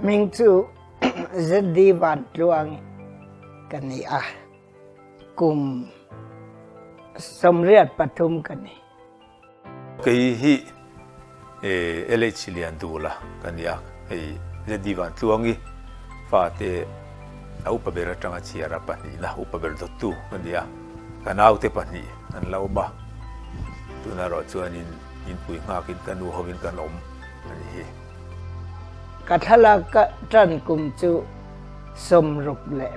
hming chu ZD Vantluangi ka ni a, kum 83 ka ni. Kei hi LH Liandula ka ni a, hei ZD Vantluangi fate a upa ber atanga chhiar a pahnihna upa ber dawttu ka ni a, ka naute pahnih an la awm a, tunah erawh chuanin inpui nghakin ka nu hovin kan awm a ni hi. Ka thlalak ka tan kum chu 62.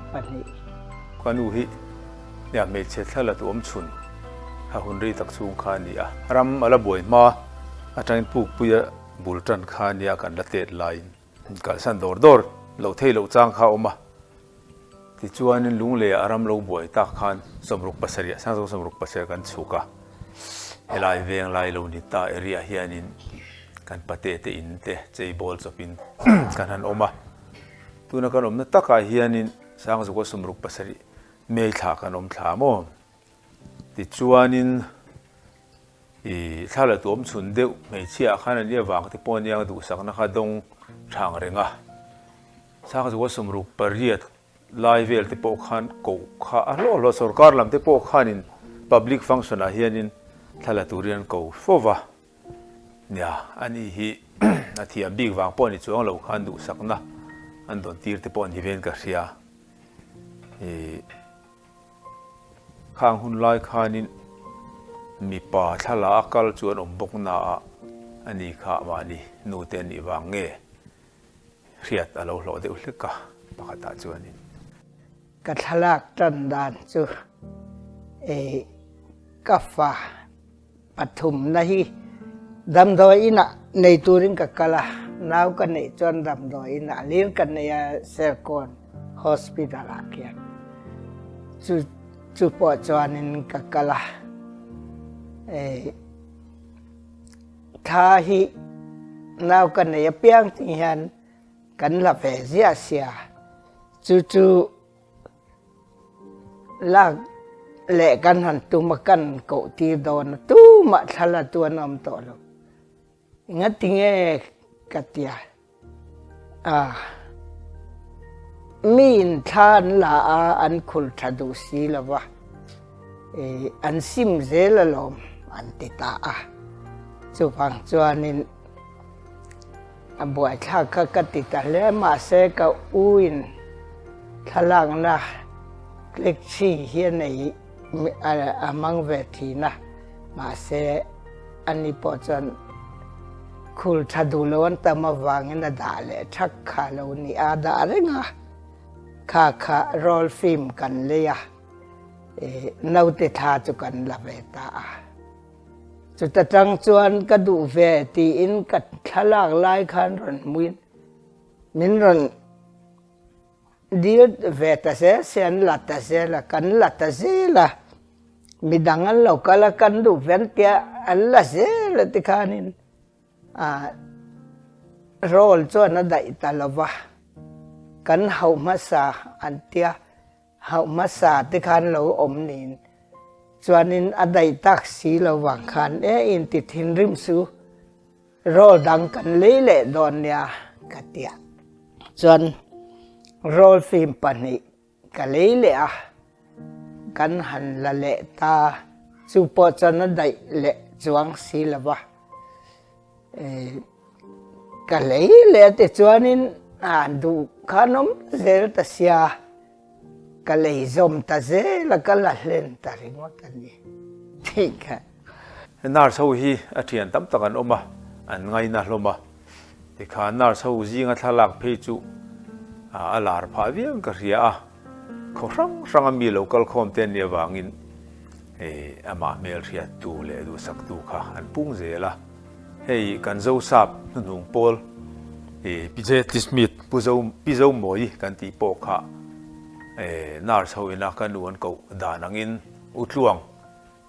Ka nu hi nia hmeichhe thla la tu awm chhun a hun rei tak chhung kha a ni a. Ram a la buai hma atangin Pukpuia bul tan kha a nia kan la tet laiin kalsan dawr dawr loh theih loh chang kha a awm a. Tichuanin Lungleiah a ram lo buai tak khan 67 Sangzawng 67 kan chhuk a, helai veng lai lo ni ta area hianin kan pate te in te chei bawl chawpin kan han awm a. Tuna kan awmna takah hianin Sangzawka 67 May thla kan awm thla maw? Tichuanin i thla la tuam chhun deuh hmeichhia ah khan an i avang te pawh ania duhsakna kha dawng thang reng a. Sangzawka 68 lai vel te pawh khan koh kha a hlawh hlawh sorkar lam te pawh khanin public function ah hianin thla la turin an ko fo va. Nia, ani hi a thiam bik vang pawh ni chuang lo khan duhsakna an dawn tir te pawh ni ven ka hria. I khang hun lai khanin mipa thla a kal chu an awm bawk na a, ani kha mahni nu te anih vang nge hriat a lo hlawh deuh hlek a pakhatah chuanin. Ka thlalak tan dan chu i ka fa Pathumna hi damdawi inah nei turin ka kal a, nau ka neih chuan damdawi inah lir ka nei a Serkawn Hospital ah khian. Chu chu pawh chuanin ka kal a, ei thla hi nau ka nei apiang tih hian kan la ve ziah sia, chu chu Lak leh kan han tum a, kan koh tir dawn a, tumah thla la tu an awm tawh lo. Engatinge ka tia a, miin thla an la a, an khul tha duh si lo va, an sim zel alawm an ti ta a, chuvang chuanin A buaithlak kha ka ti ta hle mahse ka u in thlalakna click chi hi a nei a hmang ve thin a, mahse ani pawh chuan khul tha duh lo an tam avangin a dah leh thak kha lo ni a, a dah reng a, kha kha roll film kan lei a, naute thla chu kan la ve ta a. Chuta tang chuan ka duh ve tiin ka thlalak lai khan rawn hmuin min rawn dil ve ta zel se an la ta zel a, kan la ta zel a, midang an lo kal a kan duh ve an tia an la zel a tikhanin ah roll chuan a daih ta lo va, kan hauh hmasa an tia. Hauh hmasa te khan lo awm niin chuanin a daih tak si lo vang khan e inti thinrim su roll dang kan lei leh dawn nia ka ti a. Chuan roll fim pahnih ka lei leh a, kan han la leh ta chu pawh chuan a daih leh chuang si lo va. Ka lei leh a ti chuanin a duh khan awm zel ta sia, ka lei zawm ta zel a, ka la hlen ta ringawt a ni tih kha. Nurse ho hi a thian tam tak an awm a, an ngaina hlawm a, tikhan nurse ho zinga thlalak phei chu a lar phah viau in ka hria a, khaw hrang hranga mi lo kal khawm te an nih avangin amah hmelhriattu leh duhsaktu kha an pung zel a. Hei kan Zosap hnuhnung pawl Pi J.T. Smith, Pu Zo, Pi Zomawi kan tih pawh kha nurse ho ina ka nu an koh dan angin U Tluang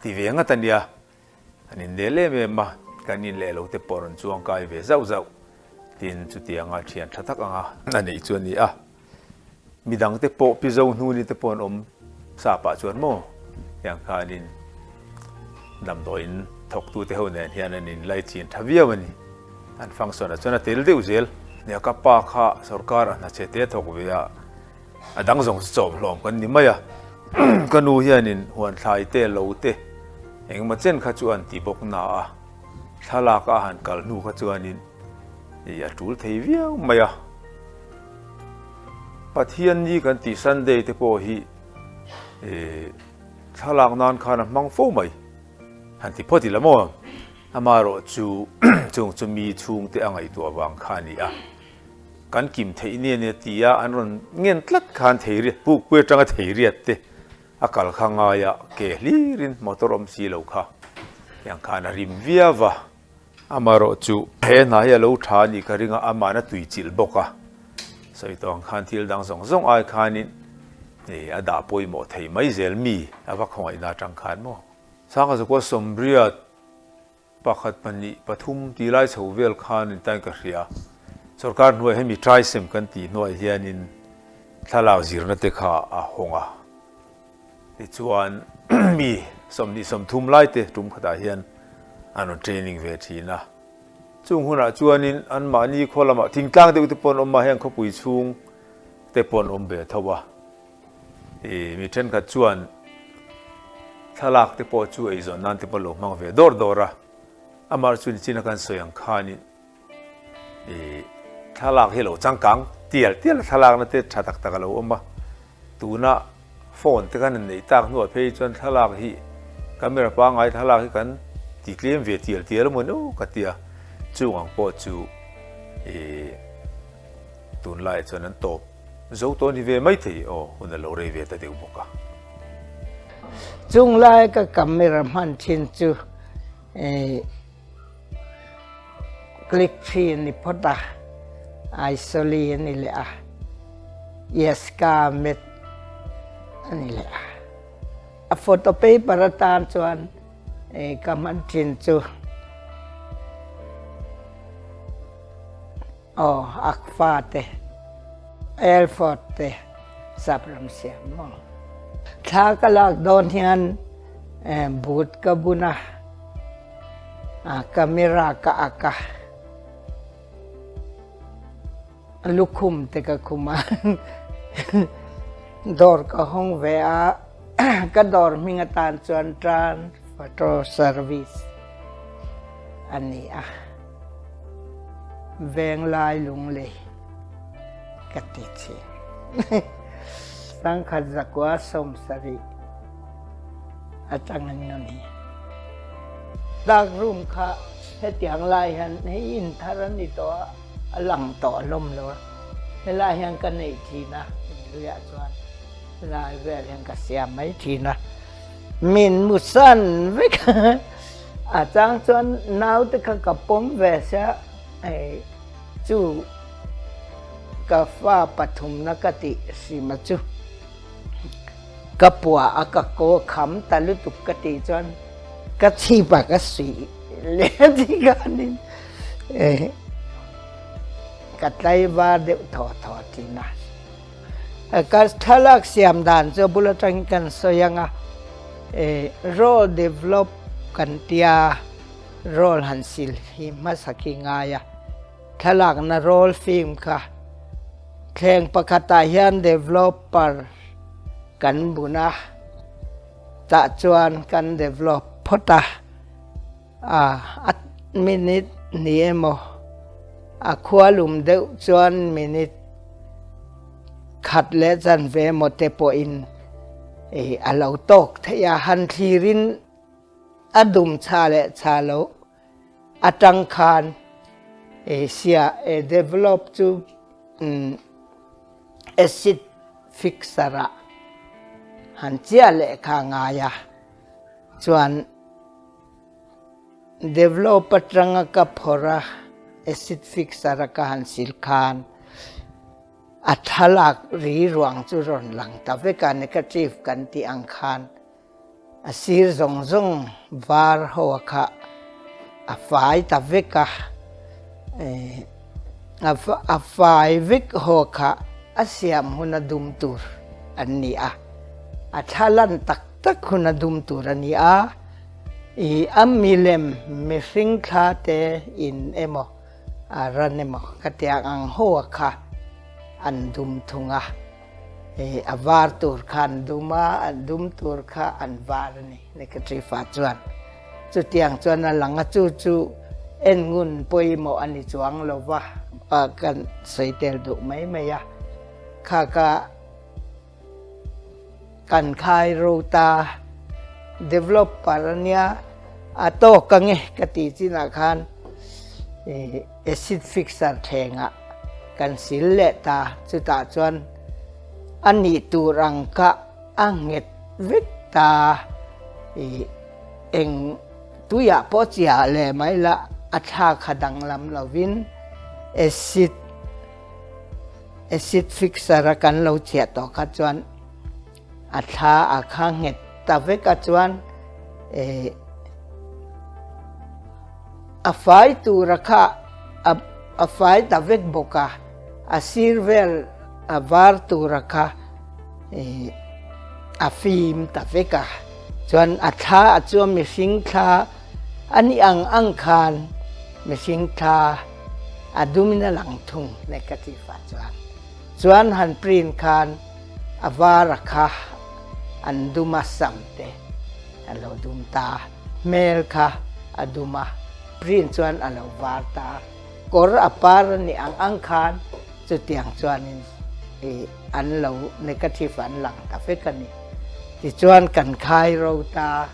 ti ve ngat a nia. An innel em em a, kan in leh lo te pawh rawn chuang kai ve zauh zauh. Tin, chutianga thian tha tak anga a neih chu a ni a. Midang te pawh Pi Zo Hnuni te pawh an awm sa pah chuan maw tiang khanin damdawiin thawktu te ho nen hian an inlai chin tha viau a ni. An function ah chuan a tel deuh zel. Nia ka pa kha sorkar a hna che te thawk ve a, a dang zawng chu chawm hlawm kan ni mai a. Ka nu hianin huan thlai te lo te engemaw chen kha chu an ti bawk na a, thlalak a han kal hnu kha chuanin ih a tul thei viau mai a. Pathian ni kan tih Sunday te pawh hi ih thlalak nan khan a hmang fo mai. Han ti phawt ila maw? Amaherawh chu chung chu mi chhungte a ngaihtuah vang kha a ni a. Kan kim theih nia nia tia an rawn ngen tlat khan theiriat, pukpui atanga theiriat te a kal kha ngaia ke hlirin motor awm si lo kha tiang khan a rim viau va. Amaherawh chu he hna hi a lo tha a nih ka ring a, amahna tui chilh bawk a. Sawi tawh ang khan thil dang zawng zawng ai khanin a dah pawimawh thei mai zel mi a va khawngaihna atang khan maw? Sangha zakua sawmriat pakhat pahnih pathum tih lai chho vel khan in tain ka hria. Sorkar hnuai hemi Trisem kan tih hnuai hianin thlalak zirna te kha a hawng a. Tichuan mi 20 30 lai te tum khatah hian an rawn training ve thin a. Chung hunah chuanin anmahni khaw lamah thingtlang deuh te pawh an awm a, heng khawpui chhung te pawh an awm ve tho a. Ih, mi thenkhat chuan thlalak te pawh chu eizawn nan te pawh lo hmang ve dawr dawr a, amah chu nichina kan sawi ang khanin ih thlalak hi lo changkang tial tial a thlalakna te tha tak tak a lo awm a, tuna phone te kan han neih tak hnuah phei chuan thlalak hi camera pangngai thlalak hi kan ti tlem ve tial tial emaw ni aw ka tia, chung ang pawh chu ih tunlaiah chuan an tawp. Zo tawh ni ve mai thei aw, hun a lo rei ve ta deuh bawk a. Chung lai ka camera hman thin chu click thi a ni phawt a, Isoli a ni leh a, Yaska met a ni leh a. A photo paper atan chuan ka hman thin chu Aw, Akfa te, Airford te sap ram siam maw. Thla ka lak dawn hian boot ka bun a, camera ka ak a, lukhum te ka khum a, dawr ka hawng ve a, ka dawr hming atan chuan Tran Photo Service a ni a. Venglai lunglei ka ti thin. Sangkhat zakua 70 atangin a ni. Dark room kha hetiang lai hian hei in thar a ni tawh a, a lang tawh hlawm lo a. Helai hian ka neih thin a, inluiah chuan helai vel hian ka siam mai thin a. Min musan vek a. A chang chuan naute kha ka pawm ve sia, hei chu ka fa pathumna ka tih hrim a chu. Ka puah a ka kaw kham ta lutuk ka tih chuan ka chhip ah ka suih leh ti khanin ka tlaivar deuh thaw thaw thin a. Ka thlalak siam dan chu a bul atangin kan sawi ang a, roll develop kan tia roll han sil hi hmasa khi ngai a, thlalakna roll film kha thleng pakhatah hian developer kan bun a, tah chuan kan develop phawt a. A minute ni emaw a khualum deuh chuan minute khat leh chanve emaw te pawhin a lo tawk theih a, han thlirin a dum chha leh chha loh atang khan sia develop chu acid fixer ah han chiah leh kha a ngai a. Chuan develop atanga ka phawrh a, acid fixer a ka han sil khan a thlalak ri ruang chu rawn lang ta vek a, negative kan tih ang khan a sir zawng zawng var ho a kha a fai ta vek a, a fai vek ho kha a siam huna dum tur an ni a, a thlalan tak tak hun a dum tur a ni a, i a milem mihring thla te in emaw A ran emaw ka tiang ang ho a kha an dum thung a, a var tur kha an dum a, a dum tur kha an var a ni neckerchief ah chuan. Chutiang chuan a lang a, chu chu en ngun pawimawh a ni chuang lo va, kan sawi tel duh mai mai a, kha ka Kan khai ro ta developer a nia a tawk ang e ka tih chinah khan acid fixer thlengah kan sil leh ta chutah chuan a nih tur ang kha a nghet vek ta ih eng tuiah pawh chiah leh mai la a thla kha danglam lovin acid Acid fixer a kan lo chhiah tawh kha chuan a thla a kha nghet ta vek a chuan eh a fai tur a kha a fai ta vek bawk a, a sir vel a var tur a kha eh a fim ta vek a, chuan a thla a chuan mihring thla a nih ang ang khan mihring thla A dumin a lang thung negative ah chuan. Chuan han print khan a var a kha an dum a sam te a lo dum ta, hmel kha a dum a print chuan a lo var ta, kawr a par a nih ang ang khan chutiang chuanin ih an lo negative an lang ta vek a ni. Tichuan kan khai ro ta.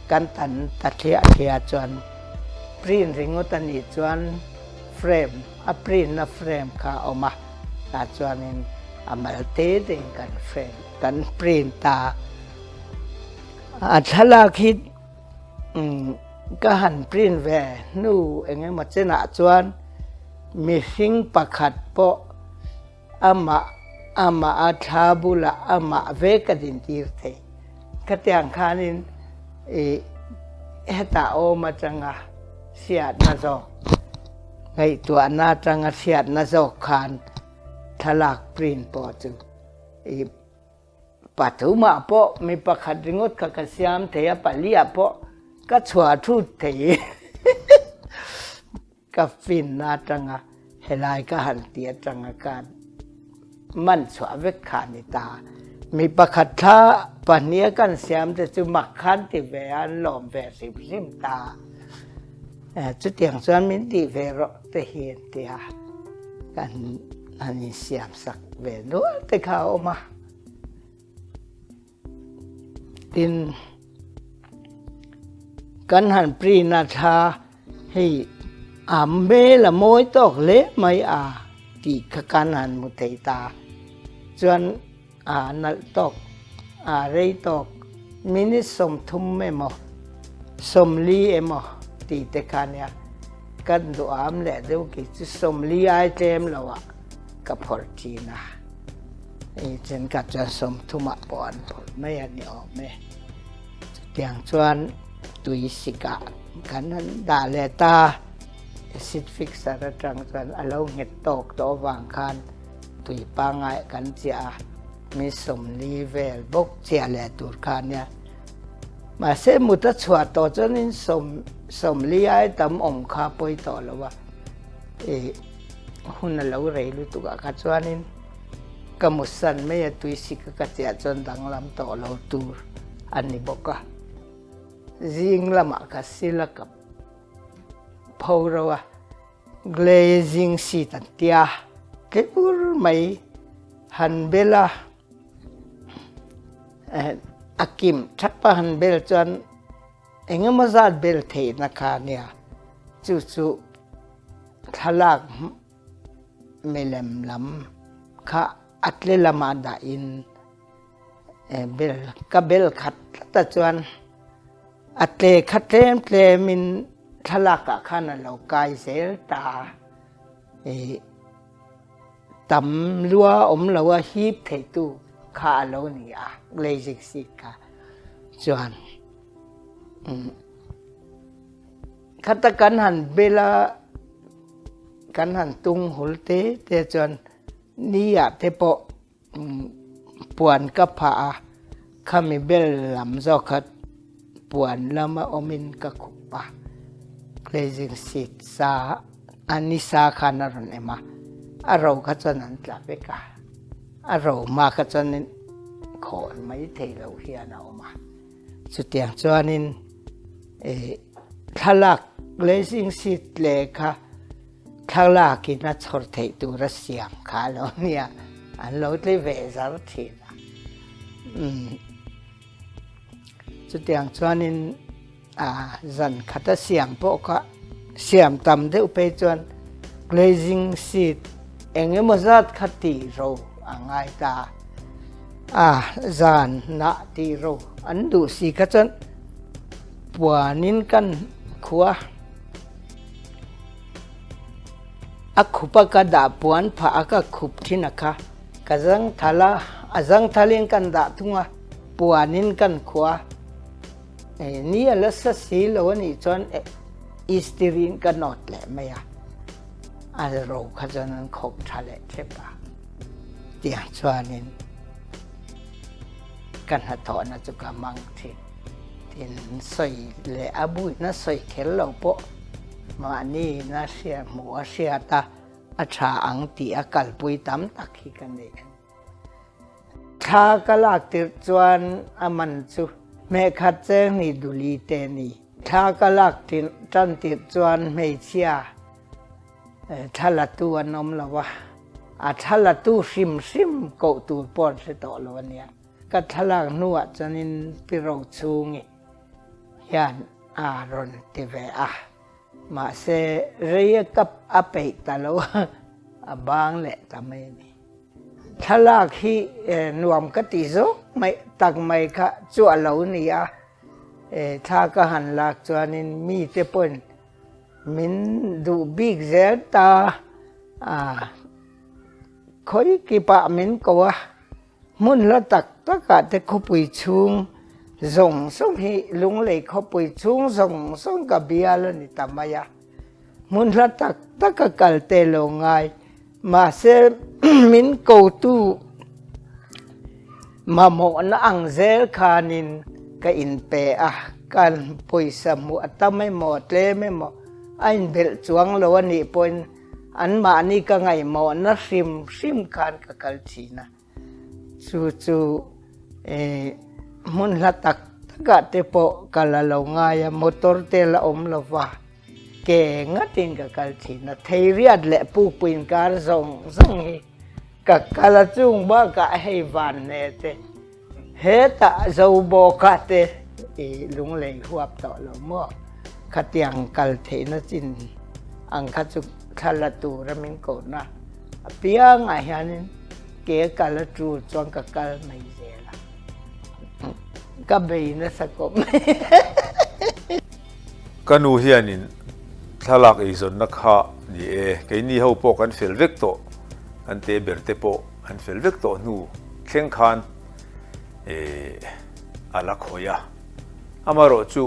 Kan tan ta thliah thliah chuan print ringawt a nih chuan frame a print na frame kha a awm a, tah chuanin a mal te tein kan frame kan print ta. A thlalak hi ka han print ve hnu eng emaw chenah chuan mihring pakhat pawh Amah, amah a thla bulah amah ve ka dintir thei. Khatiang khanin i hetah awm atanga hriatna zawk, ngaihtuahna atanga hriatna zawk khan thlalak print pawh chu i pathumah pawh mi pakhat ringawt kha ka siam thei a, paliah pawh ka chhuah thut thei. Ka finna atanga helai ka han ti atanga ka man chhuah vek kha a ni ta. Mi pakhat thla pahniha kan siam te chu mak khan ti ve a, an lawm ve hrim hrim ta. Chutiang chuan min tih ve rawh te hi an ti a, kan han insiam sak ve nual te kha a awm a. Tin, kan han print a thla hei a hmel a mawi tawk hle mai a tih kha kan han hmu thei ta. Chuan a nalh tawk, a rei tawk, minute 30 emaw 40 emaw tih te kha nia kan duham leh deuh ki chu 40 ai tlem lo ah ka phawrh thin a. Hei thenkhat chuan 30 ah pawh an phawrh mai a ni awm e. Chutiang chuan tui sikah kan han dah leh ta, acid fixer atang chuan a lo nghet tawk tawh avang khan tui pangngai kan chiah a, mi 40 vel bawk chiah leh tur kha a nia. Mahse mut a chhuah tawh chuanin 40 ai tam awm kha pawi tawh lo a, ih hun a lo rei lutuk ah kha chuanin ka mutsan mai a tui sik a ka chiah chuan danglam tawh lo tur a ni bawk a, zing lamah ka sil a ka pho ro a, glazing sheet an tia tleur mai han bel a, a kim thap a han bel chuan engemaw zat bel theihna kha a nia, chu chu thlalak Milem lam kha a tle lamah dahin bel ka bel khat tlat a chuan a tle kha tlem tlemin thlalakah khan a lo kai zel ta a, tam lua awm lo a hip theitu kha a lo ni a glazing sheet kha chuan. Khata kan han bel a, kan han tung hul te te chuan ni ah te pawh puan ka phah a, khami bel lam zawk kha puan lama awmin ka khup a, glazing sheet sa. A nisa khan a rawn em a, a ro kha chuan an tla vek a, a ro hma kha chuanin khawn mai thei lo hian a awm a. Chutiang chuanin eh thlalak glazing sheet leh kha thlalakin a chhawr theih tur a siam kha a lo nia, an lo tle ve zar thin a. Umm chutiang chuanin. A zan khata siam pawh kha siam tam deuh phei chuan glazing sheet eng emaw zat kha tih ro a ngai ta a, zan nah tih ro an duh si kha chuan puanin kan khua a khup a ka dah puan phah a ka khup thin a kha ka zangthal a, a zangthalin kan dah thung a puanin kan khua. Ni a la sa si lo a nih chuan istiriin ka nawt leh mai a, a ro kha chuan an khawk tha leh thlep a. Tiang chuanin ka hnathawhna chu ka hmang thin. Tin, sawi leh a buina sawi kher lo pawh mahni ina hria hmuh a hriat a, a tha ang tih a kalpui tam tak hi ka nei a ni. Thla ka lak tirh chuan a man chu hmehkhat cheng ni duli te ni. Thla ka lak tan tirh chuan hmeichhia thla latu an awm lo a, a thla latu hrim hrim koh tur pawh an hre tawh lo a nia. Ka thlalak hnuah chuanin Pi Rochhungi hian a rawn ti ve a, mahse rei a kap a peih ta lo a, a bang leh ta mai a ni. Thlalak hi nuam ka ti zawk mai tak mai kha chu a lo ni a, thla ka han lak chuanin mite pawhin min duh bik zel ta a, khawi kipah min ko a, hmun hla tak takah te khawpui chhung zawng zawng hi Lunglei khawpui chhung zawng zawng ka bial a ni ta mai a. Hmun hla tak tak a kal te lo ngai. Mahse min kotu mamawhna ang zel khanin ka inpe a, kan pawisa hmuh a tam emaw a tlem emaw a inbelh chuang lo a nih pawhin anmahni ka ngaihmawhna hrim hrim khan ka kal thin a. Chu chu hmun hla tak takah te pawh ka la lo ngai a, motor te la awm lo va, ke ngatin ka kal thin a, Theiriat leh Pukpui inkar zawng zawng hi ka kal a, chung bakah hei Vanhne te hetah Zobawka te i lunglei huap tawh lo maw, khatiang kal theihna chin ang kha chu thla la tura min kohna apiangah hianin. Ke kal a tul chuan ka kal mai zel a, ka bei nasa kawp mai. Ka nu hianin thlalak eizawnna kha ni e, keini ho pawh kan fel vek tawh, kan te ber te pawh an fel vek tawh hnu thleng khan a la khawih a, amaherawh chu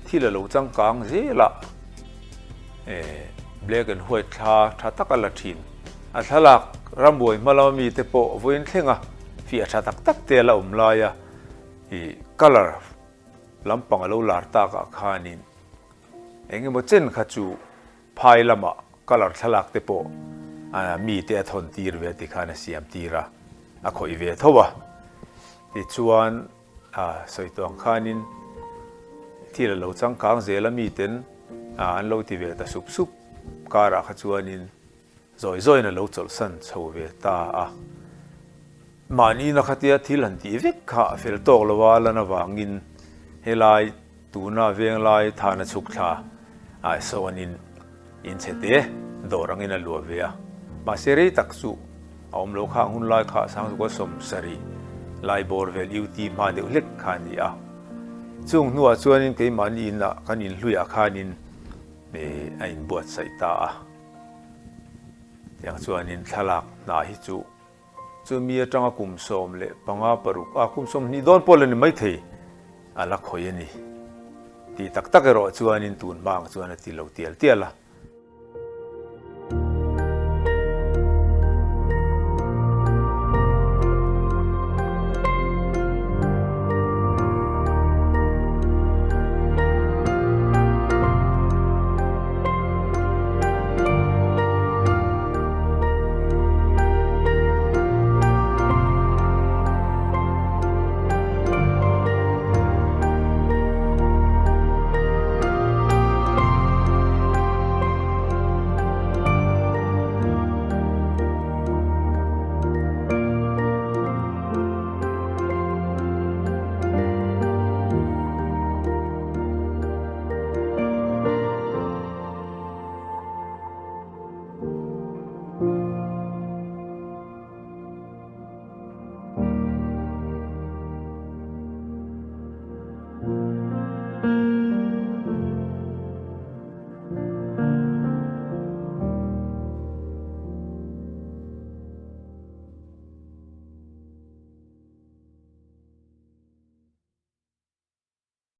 thil a lo changkang zel a. Black and white thla tha tak a la thin. A thlalak rambuai hma lama mite pawh vawiin thlenga fiah tha tak tak te a la awm laia ih colour lampang a lo lar takah khanin eng emaw chen kha chu phai lamah colour thlalak te pawh mite a thawn tir ve ti khan a siam tir a, a khawih ve tho a. Tichuan. A sawi tawh ang khanin thil a lo changkang zel a miten an lo ti ve ta sup sup karah kha chuanin zawi zawiin a lo chawlhsan chho ve ta a. Mahni na khatia thil han tih vek kha a fel tawk lo a lan avangin helai tuna venglai thana chhuk thla ah sawnin Inchhe te dawr angin a luah ve a, mahse rei tak chu a awm lo kha ang hun lai kha Sangzukua sawmsarih lai bawr vel UT hma deuh hlek kha a ni a. Chung hnuah chuanin keimahni inah kan inhluiah khanin a inbuatsaih ta a, tiang chuanin thlalak hna hi chu Chumi atanga kum 15 paruk a kum 20 dawn pawh la ni maithei a la khawih a ni. Tih tak tak erawh chuanin tun hma ang chuan a ti lo tial tial a.